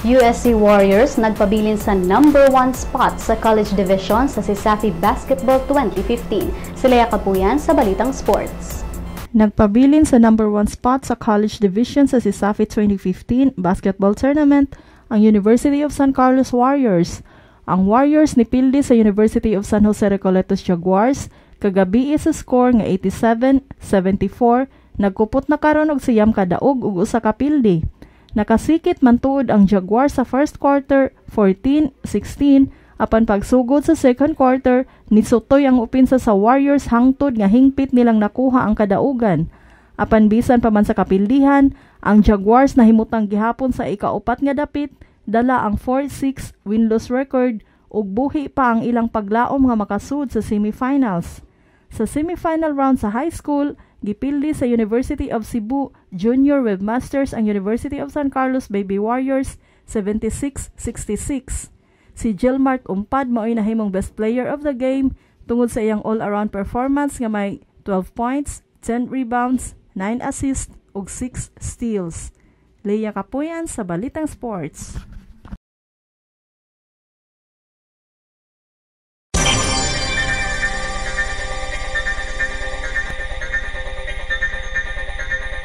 USC Warriors nagpabilin sa number 1 spot sa College Division sa CESAFI Basketball 2015. Sila Kapuyan sa Balitang Sports. Nagpabilin sa number 1 spot sa College Division sa CESAFI 2015 Basketball Tournament ang University of San Carlos Warriors. Ang Warriors nipildi sa University of San Jose Recoletos Jaguars kagabi sa score nga 87-74. Nagkupot na karon og 9 ka daog ug 1 ka pildi. Nakasikit man tuod ang Jaguars sa first quarter, 14-16, apan pagsugod sa second quarter, nisutoy ang opensa sa Warriors hangtod nga hingpit nilang nakuha ang kadaugan. Apan bisan pa man sa kapildihan, ang Jaguars nahimutang gihapon sa ikaupat nga dapit, dala ang 4-6 win-loss record ug buhi pa ang ilang paglaom nga makasud sa semifinals. Sa semifinal round sa high school, gipildi sa University of Cebu Junior Webmasters ang University of San Carlos Baby Warriors, 76-66. Si Gilmart Umpad mao'y nahimong best player of the game tungod sa iyang all-around performance nga may 12 points, 10 rebounds, 9 assists ug 6 steals. Leia Kapuyan sa Balitang Sports.